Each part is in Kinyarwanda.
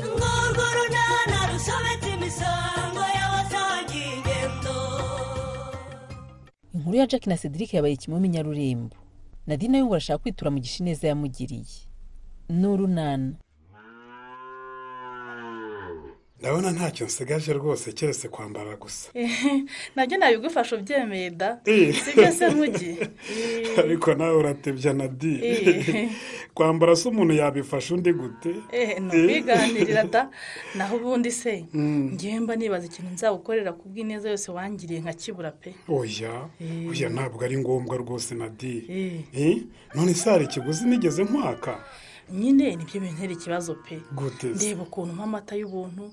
Ngurwo runana rusobetse imisango y'abasangiye ingendo. Inkuru ya Jack na Cedric yabaye kimwe Nyarurembo. Nadine we ngo arashaka kwitura Mugisha ineza yamugiriye. Ni urunana. Ndabona ntacyo nsigaje rwose keretse kwambara gusa. Nabyo nabigufasha ubyemeye da. Sibyo se, Mugi? Ariko nawe uratebya, Nadi. Kwambara se umuntu yabifasha undi gute? Ni ukwiganirira da. Naho ubundi se ngewe mba nibaza ikintu nzagukorera ku bw'ineza yose wangiriye nkakibura pe. Oya, oya, ntabwo ari ngombwa rwose, Nadi. None se hari ikiguzi nigeze nkwaka? Nyine nibyo bintera ikibazo pe. Gute se? Ndeba ukuntu mpa amata y'ubuntu,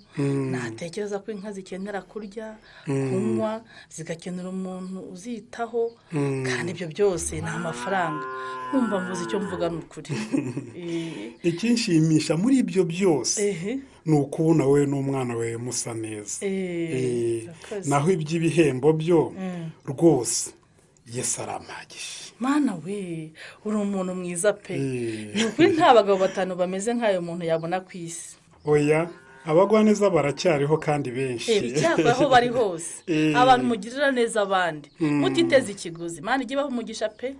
natekereza ko inka zikenera kurya, kunywa, zigakenera umuntu uzitaho, kandi ibyo byose ni amafaranga, nkumva mvuze icyo mvuga ni ukuri. Ikinshimisha muri ibyo byose ni ukubona wowe n'umwana wawe musa neza. Urakoze. Naho iby'ibihembo byo rwose Yesu arampagije. Mana we, uri umuntu mwiza pe. Ni ukuri nta bagabo batanu bameze nk'ayo muntu yabona ku isi. Oya, abagwaneza baracyariho kandi benshi. Icyakora aho bari hose, abantu mugirira neza abandi mutiteze ikiguzi, Mana ijye ibaha umugisha pe.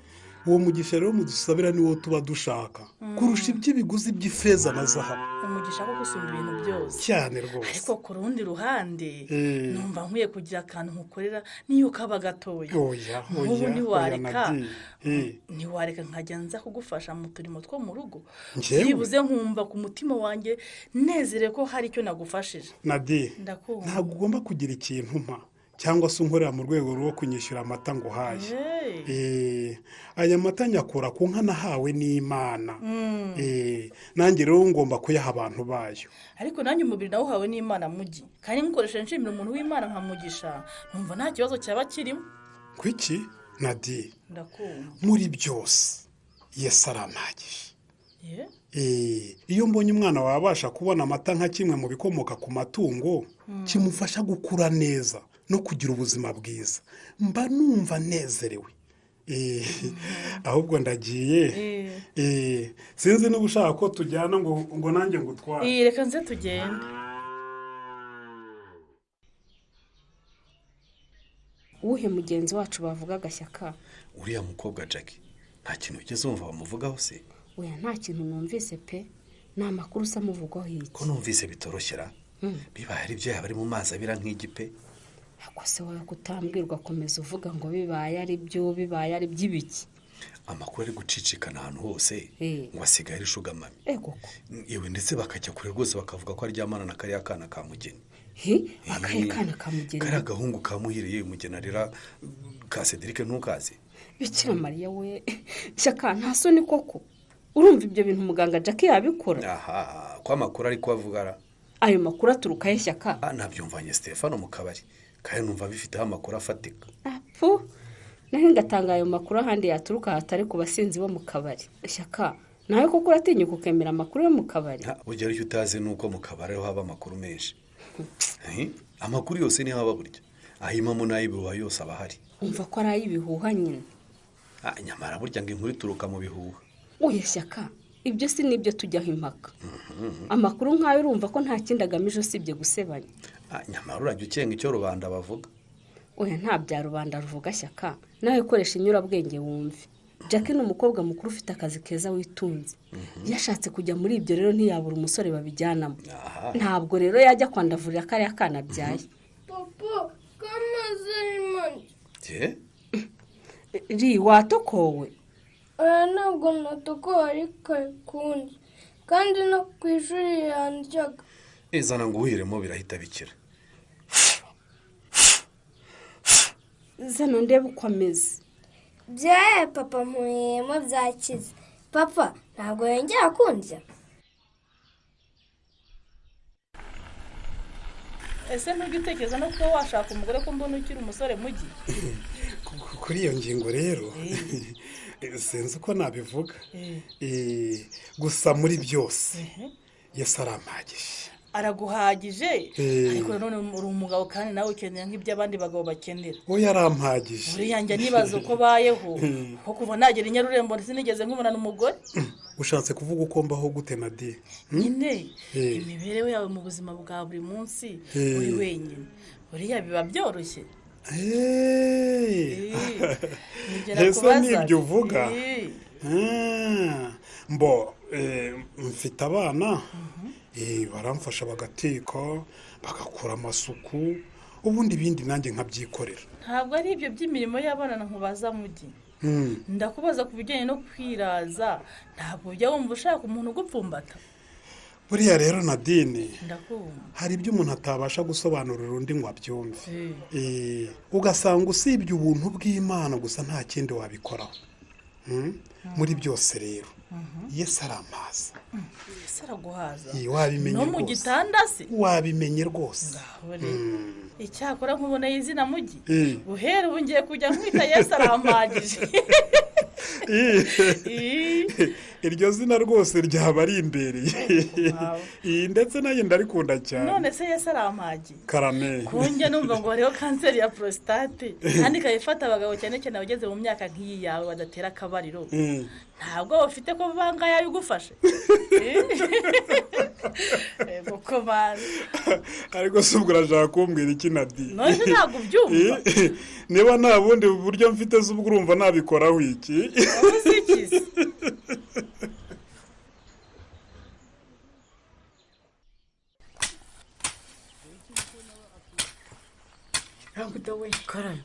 Uwo mugisha rero mudusabira niwo tuba dushaka kurusha iby'ibiguzi by'ifeza na zahabu. Umugisha wo gusumba ibintu byose. Cyane rwose. Ariko ku rundi ruhande numva nkwiye kugira akantu nkukorera niyo kaba gatoya. Oya, Nk'ubu oya, oya. ntiwareka Nadi. Ntiwareka nkajya nza kugufasha mu turimo two mu rugo? Njyewe? Byibuze nkumva ku mutima wanjye nezerewe ko hari icyo nagufashije. Nadi, Ndakumva. ntabwo ugomba kugira ikintu umpa cyangwa se unkorera mu rwego rwo kunyishyura amata nguhaye. Hey. Aya mata nyakura ku nka nahawe n'Imana. Nanjye rero ngomba kuyaha abantu bayo. Ariko nanjye umubiri nawe uhawe n'Imana, Mugi, kandi nkoresheje nshimira umuntu w'Imana nkamugisha, numva nta kibazo cyaba kirimo. Kuki, Nadi? Ndakumva. Muri byose Yesu arampagije. Ye? Iyo mbonye umwana wawe abasha kubona amata nka kimwe mu bikomoka ku matungo kimufasha gukura neza no kugira ubuzima bwiza, mba numva nezerewe. Ahubwo ndagiye. Sinzi niba ushaka ko tujyana ngo nanjye ngutware. Reka nze tugende. Uwuhe mugenzi wacu bavuga, Agashyaka? Uriya mukobwa Jackie, nta kintu ugeze wumva bamuvugaho se? Oya, nta kintu numvise pe. Ni amakuru usa amuvugwaho iki? Ko numvise bitoroshyera, bibaye ari byo yaba ari mu mazi abira nk'igipe. Ako se wowe kutambwirwa, komeza uvuga ngo bibaye ari byo, bibaye ari by'ibiki? Amakuru ari gucicikana ahantu hose ngo asigaye ari sugar mummy. Ego ko! Yewe, ndetse bakajya kure rwose bakavuga ko aryamana na kariya kana ka Mugeni. Hi, akahe kana ka Mugeni? Kariya gahungu ka Muhiriye, Mugeni arera, ka Cedric, ntukazi? Bikira Mariya we! Shyaka, nta soni koko? Urumva ibyo bintu muganga Jack yabikora? Aha, ko amakuru ari kubavuga ra? Ayo makuru aturuka he, Shyaka? Ah, nabyumvanye Stefano mu kabari, kandi numva bifiteho amakuru afatika. Apfu, naho ngatanga ayo makuru ahandi yaturuka hatari ku basinzi bo mu kabari. Shyaka, nawe koko uratinyuka ukemera amakuru yo mu kabari? Burya icyo utazi ni uko mu kabari ariho haba amakuru menshi. Amakuru yose niho aba burya, ay'impamo n'ay'ibihuha yose aba ahari. Umva ko ari ay'ibihuha nyine. Ah, nyamara burya ngo inkuru ituruka mu bihuha. Oya Shyaka, ibyo si nibyo tujyaho impaka. Amakuru nk'ayo urumva ko nta kindi agamije usibye gusebanya. Ah, nyamara urajya ukenga icyo rubanda bavuga. Oya, nta bya rubanda ruvuga, Shyaka. Nawe koresha inyurabwenge wumve. Jack ni umukobwa mukuru ufite akazi keza witunze. Yashatse kujya muri ibyo rero ntiyabura umusore babijyanamo. Ntabwo rero yajya kwandavurira kariya kana abyaye. Papa, kamaze arimo. Je? Ri, watokowe? Oya, ntabwo natokowe, ariko kundi kandi no ku ishuri yandyaga. Izana nguhiremo, birahita bikira. Zana ndebe uko ameze. Byaye papa, mpuyemo byakize. Papa ntabwo yongera kundya. Ese ntujya utekereza no kuba washaka umugore, ko mbona ukiri umusore, Mugi? Kuri iyo ngingo rero sinzi uko nabivuga. Gusa muri byose Yesu arampagije. Araguhagije, ariko nanone uri umugabo kandi nawe ukenera nk'ibyo abandi bagabo bakenera. We yarampagije. Buriya njya nibaza uko bayeho, kuko kuva nagera i Nyarurembo sinigeze nkubonana umugore. Ushatse kuvuga uko mbaho gute, Nadi? Nyine imibereho yawe mu buzima bwa buri munsi uri wenyine, buriya biba byoroshye. Ese nibyo uvuga? Mbo mfite abana, baramfasha bagateka, bagakora amasuku, ubundi ibindi nanjye nkabyikorera. Ntabwo ari ibyo by'imirimo y'abana nkubaza mugi. Ndakubaza ku bijyanye no kwiraza, ntabwo ujya wumva ushaka umuntu ugupfumbata? Buriya rero Nadine, hari ibyo umuntu atabasha gusobanurira undi ngo abyumve, ugasanga usibye ubuntu bw'Imana gusa nta kindi wabikoraho. Muri byose rero Yesu arampaza. Yesu araguhaza? Wabimenye no mu gitanda se? Wabimenye rwose. Icyakora nkuboneye izina mugi, guhera ubu ngiye kujya nkwita Yesu arampagije. Iryo zina rwose ryaba ari imbereye, ndetse nanjye ndarikunda cyane. None se Yesu arampagiye? Karame. Kunjye numva ngo hariho kanseri ya prostate kandi ikaba ifata abagabo cyane cyane abageze mu myaka nk'iyi yawe badatera akabariro, ntabwo bafite ko banga yabigufashe. Ariko si ubwo urashaka kumbwira iki, Nadi? None ntabwo ubyumva. Niba nta bundi buryo mfite z'ubwo urumva nabikoraho iki?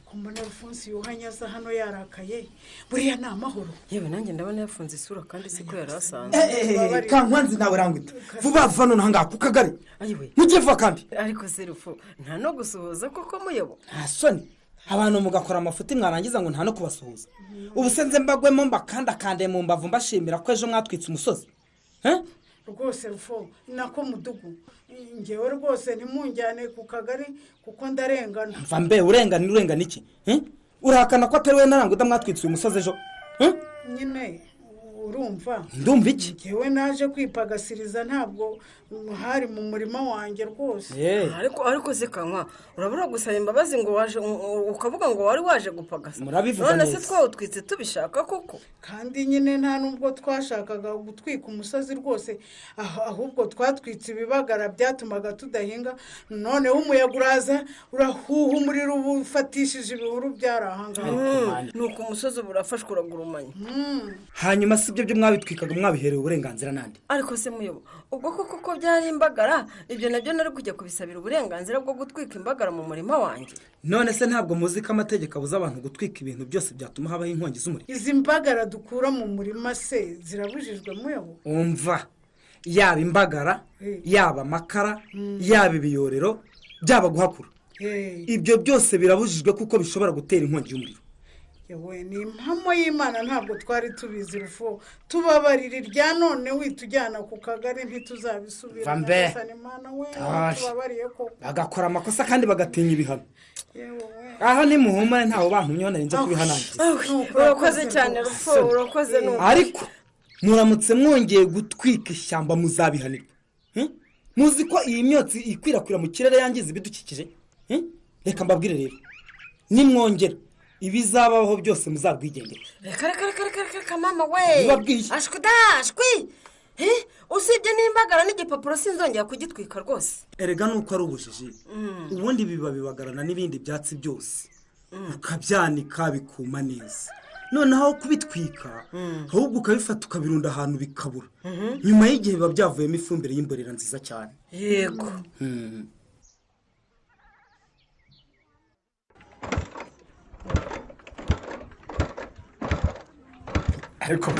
Kumbona Alphonse yuhanya aza hano yarakaye, buriya ni amahoro. Yewe nanjye ndabona yafunze isura kandi siko yari asanzwe. Kankwanzi nawe Rangwida, vuba vuba noneho ngaha ku kagari mujye vuba kandi. Ariko serufu nta no gusuhuza koko muyobo. Nta soni, abantu mugakora amafuti mwarangiza ngo nta no kubasuhuza. Ubu se nze mbagwemo mbakandakande mu mbavu mbashimira ko ejo mwatwitse umusozi. Rwose rufo nako mudugu, ngewe rwose ntimunjyane ku kagari kuko ndarengana. Mva mbe, urengana urengana iki? Urahakana ko atari we na Rangwida mwatwitse uyu musozi ejo? Nyine urumva. Ndumva iki? Ngewe naje kwipagasiriza ntabwo hari mu murima wanjye rwose. Ariko zikanywa urabura gusaba imbabazi ngo waje ukavuga ngo wari waje gupagasa. Murabivuga none se twawutwitse tubishaka koko? Kandi nyine nta nubwo twashakaga gutwika umusozi rwose, ahubwo twatwitse ibibagara byatumaga tudahinga, noneho umuyaga uraza urahuha umuriro ufatishije ibihuru byari ahangaha. Nuko umusozi burafashwe uragurumanya. Hanyuma si ibyo byo mwabitwikaga mwabiherewe uburenganzira nande? Ariko se muyobo, ubwo koko ko byari imbagara, ibyo nabyo nari kujya kubisabira uburenganzira bwo gutwika imbagara mu murima wanjye? None se ntabwo muzi ko amategeko abuza abantu gutwika ibintu byose byatuma habaho inkongi z'umuriro? Izi mbagara dukura mu murima se zirabujijwe muyobo? Umva, yaba imbagara, yaba amakara, yaba ibiyorero, byaba guhakura, ibyo byose birabujijwe kuko bishobora gutera inkongi y'umuriro. Yewe ni impamo y'Imana ntabwo twari tubizi rufo, tubabarira irya none witujyana ku kagari ntituzabisubira. Imana we tubabariye koko. Bagakora amakosa kandi bagatinya ibihano. Aho ni muhumure ntawe bantumyeho nari nje kubihanangiza. Urakoze cyane rufo, urakoze nuko. Ariko muramutse mwongeye gutwika ishyamba muzabihanirwa. Muzi ko iyi myotsi ikwirakwira mu kirere yangiza ibidukikije? Reka mbabwire rero, nimwongera ibizabaho byose muzabwigendera. Reka reka reka reka mama we, ashwi da ashwi. Usibye n'imbagara n'igipapuro sinzongera kugitwika rwose. Erega nuko ari ubujiji, ubundi biba bibagarana n'ibindi byatsi byose ukabyanika bikuma neza, noneho kubitwika ahubwo ukabifata ukabirunda ahantu bikabura, nyuma y'igihe biba byavuyemo ifumbire y'imborera nziza cyane. Yego. Ariko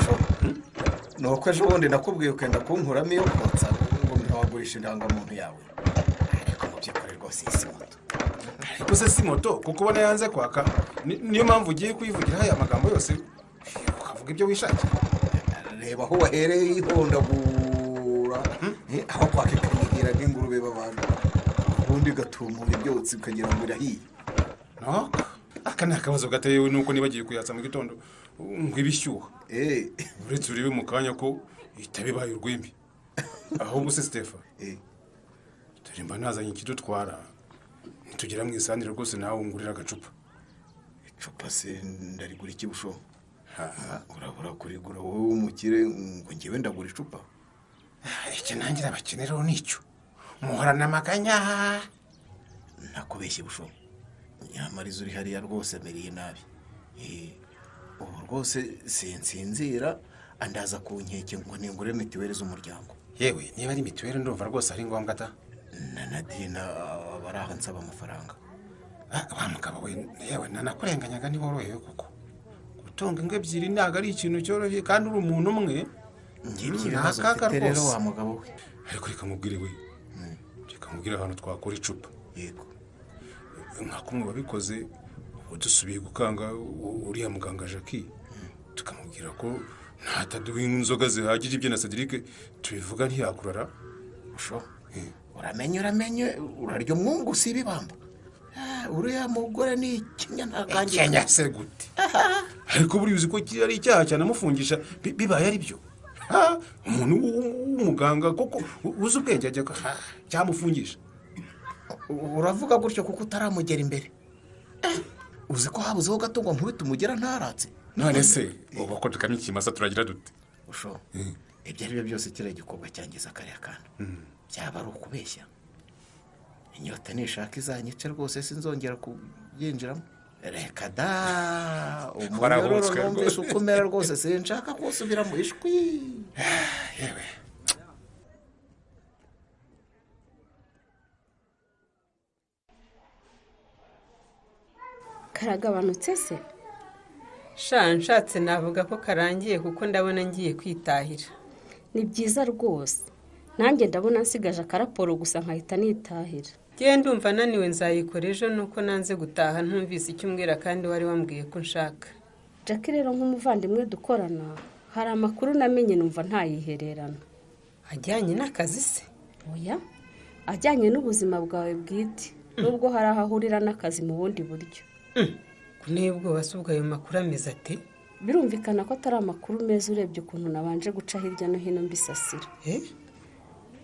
nuko ejo bundi nakubwiye ukenda kunkuramo iyo kotsa ngo ntiwagurisha indangamuntu yawe, ariko mu by'ukuri rwose iyi si moto. Ariko se si moto kuko ubona yanze kwaka, niyo mpamvu ugiye kuyivugira aya magambo yose ukavuga ibyo wishakiye. Reba aho wahereye yihondagura, aho kwaka ikanyigira nk'ingurube babana, ubundi igatumura ibyotsi ukagira ngo irahiye. Aka ni akabazo gatewe nuko nibagiye kuyatsa mu gitondo ngo ibishyuha. Uretse urebe mu kanya ko itabibaye urwembe. Ahubwo se Stefa, Dore mba nazanye ikidutwara, nitugera mu isanire rwose nawe ungurira agacupa. Icupa se ndarigura iki busho? Urabura kurigura wowe w'umukire, ngo ngewe ndagura icupa? Icyo nangira abakene rero nicyo muhorana amaganya. Nakubeshye busho, nyamara uri hariya rwose amereye nabi. Ubu rwose sinsinzira, andaza ku nkeke ngo ningure mituweli z'umuryango. Yewe, niba ari mituweli ndumva rwose ari ngombwa ta. Na Nadine aba ari aho nsaba amafaranga. Wa mugabo we, yewe nanakurenganyaga, ntiworohewe kuko gutunga ingo ebyiri ntabwo ari ikintu cyoroshye kandi uri umuntu umwe. Ngibyo Ni ibibazo akaga mfite rero rwose. Wa mugabo we. Ariko reka mubwire we, reka mubwire ahantu twakura icupa. Yego. Nka kumwe wabikoze, ubu dusubiye gukanga uriya muganga Jackie, tukamubwira ko ntataduha inzoga zihagije, ibyo na Cedric tubivuga, ntiyakurara. Busho, uramenye, uramenye, urarya umwungu si ibibamba. Uriya mugore ni ikinya ntakangira. Kenya se gute? Ariko buriya uzi ko kiriya ari icyaha cyanamufungisha bibaye ari byo. Ha, umuntu w'umuganga koko uzi ubwenge ajya cyamufungisha. Uravuga gutyo kuko utaramugera imbere. Uzi ko habuzeho gato ngo nkubite umugera ntaratse. None se ubu ko tukamye ikimasa turagira dute? Usho, ibyo ari byo byose kiriya gikorwa cyangiza kariya kana byaba ari ukubeshya. Inyota nishaka izanyice rwose, sinzongera kubyinjiramo, reka da. Umunyororo Warahutswe numvise rwose. uko umera rwose, sinshaka kuwusubira mu ishwi. Yewe. Karagabanutse se? Sha, nshatse navuga ko karangiye kuko ndabona ngiye kwitahira. Ni byiza rwose, nanjye ndabona nsigaje akaraporo gusa nkahita nitahira. Ngewe ndumva naniwe, nzayikora ejo, nuko nanze gutaha ntumvise icyo umbwira kandi wari wambwiye ko nshaka. Jackie rero, nk'umuvandimwe dukorana, hari amakuru namenye numva ntayihererana. Ajyanye n'akazi se? Oya, ajyanye n'ubuzima bwawe bwite, nubwo hari aho ahurira n'akazi mu bundi buryo. Kunteye ubwoba se, ubwo ayo makuru ameze ate? Birumvikana ko atari amakuru meza urebye ukuntu nabanje guca hirya no hino mbisasira.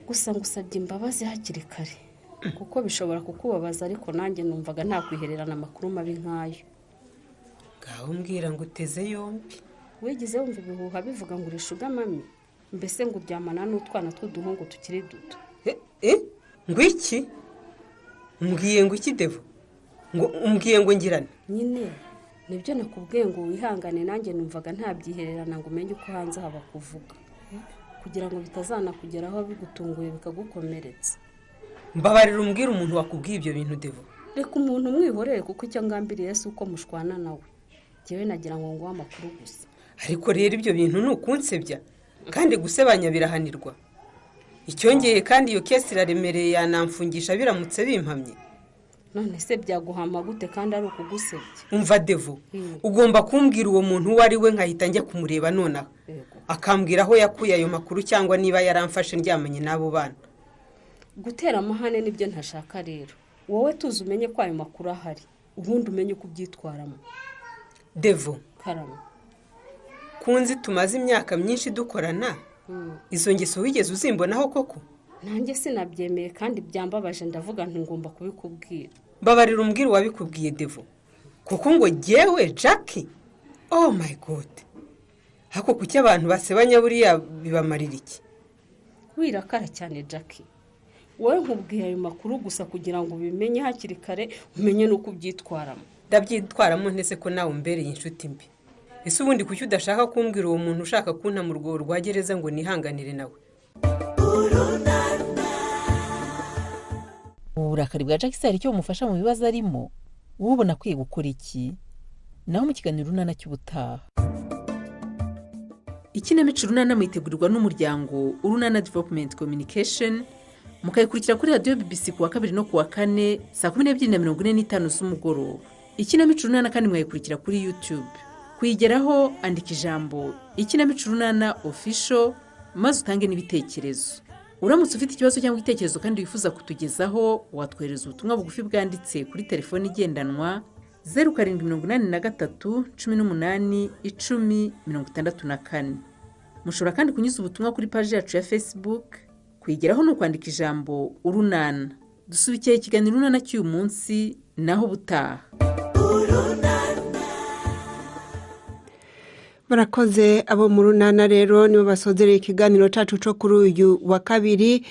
Gusa ngusabye imbabazi hakiri kare kuko bishobora kukubabaza, ariko nanjye numvaga ntakwihererana amakuru mabi nk'ayo. Ngaho mbwira ngo uteze yombi. Wigeze wumva ibihuha bivuga ngo uri sugar mummy, mbese ngo uryamana n'utwana tw'uduhungu tukiri duto? Ngo iki? Umbwiye ngo iki, Devo? Ngo umbwiye ngo ngirane? Nyine nibyo nakubwiye ngo wihangane, nanjye numvaga ntabyihererana ngo umenye uko hanze haba kuvuga, kugira ngo bitazanakugeraho bigutunguye bikagukomeretsa. Mbabarira umbwire umuntu wakubwiye ibyo bintu, Devo. Reka umuntu umwihorere, kuko icyo ngambiriye si uko mushwana nawe, njyewe nagira ngo nguhe amakuru gusa. Ariko rero ibyo bintu ni ukunsebya, kandi gusebanya birahanirwa. Icyongeye kandi iyo case iraremereye, yanamfungisha biramutse bimpamye. None se byaguhama gute kandi ari ukugusebya? Umva Devo, ugomba kumbwira uwo muntu uwo ari we, nkahita njya kumureba nonaha, akambwira aho yakuye ayo makuru cyangwa niba yaramfashe ndyamanye n'abo bana. Gutera amahane nibyo ntashaka rero. Wowe tuzi umenye ko ayo makuru ahari, ubundi umenye uko ubyitwaramo. Devo. Karame. Kunzi tumaze imyaka myinshi dukorana, izo ngeso wigeze uzimbonaho koko? Nanjye sinabyemeye kandi byambabaje, ndavuga nti ngomba kubikubwira. Mbabarira umbwire uwabikubwiye, Devo, kuko ngo jyewe Jackie, oh my God, hako kuki abantu basebanya buriya bibamarira iki? Wirakara cyane Jackie, wowe nkubwiye ayo makuru gusa kugira ngo ubimenye hakiri kare, umenye n'uko ubyitwaramo. Ndabyitwaramo ntese ko nawe umbereye inshuti mbi? Ese ubundi kuki udashaka kumbwira uwo muntu ushaka kunta mu rwobo rwa gereza ngo nihanganire nawe? Ubu burakari bwa Jackie se hari icyo bumufasha mu bibazo arimo? Wowe ubona akwiye gukora iki? Naho mu kiganiro Urunana cy'ubutaha. Ikinamico Urunana muyitegurirwa n'umuryango Urunana Development Communication, mukayikurikira kuri radiyo BBC ku wa kabiri no ku wa kane saa 12:45 z'umugoroba. Ikinamico Urunana kandi mwayikurikira kuri YouTube. Kuyigeraho, andika ijambo "Ikinamico Urunana Official" maze utange n'ibitekerezo. Uramutse ufite ikibazo cyangwa igitekerezo kandi wifuza kutugezaho, watwohereza ubutumwa bugufi bwanditse kuri telefoni igendanwa 0783181064. Mushobora kandi kunyuza ubutumwa kuri paji yacu ya Facebook. Kuyigeraho ni ukwandika ijambo "Urunana". Dusubikiye ikiganiro Urunana cy'uyu munsi, naho ubutaha. Barakoze abo mu Runana. Rero nibo basozereye ikiganiro cyacu cyo kuri uyu wa kabiri.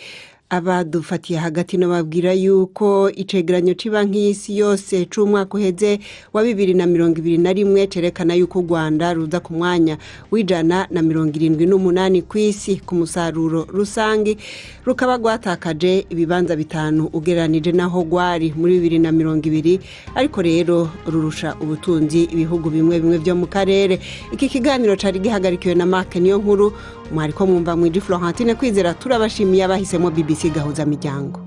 Abadufatiye hagati nababwira yuko icegeranyo cy'ibanki y'isi yose c'umwaka uheze wa 2021 cerekana yuko u Rwanda ruza ku mwanya w'178 ku isi ku musaruro rusange, rukaba rwatakaje ibibanza 5 ugereranije naho rwari muri 2020, ariko rero rurusha ubutunzi ibihugu bimwe bimwe byo mu karere. Iki kiganiro cari gihagarikiwe na Mark Niyo Nkuru, mwariko mwumva mwiji Florentine Kwizera. Turabashimiye abahisemo BBC Gahuza Miryango.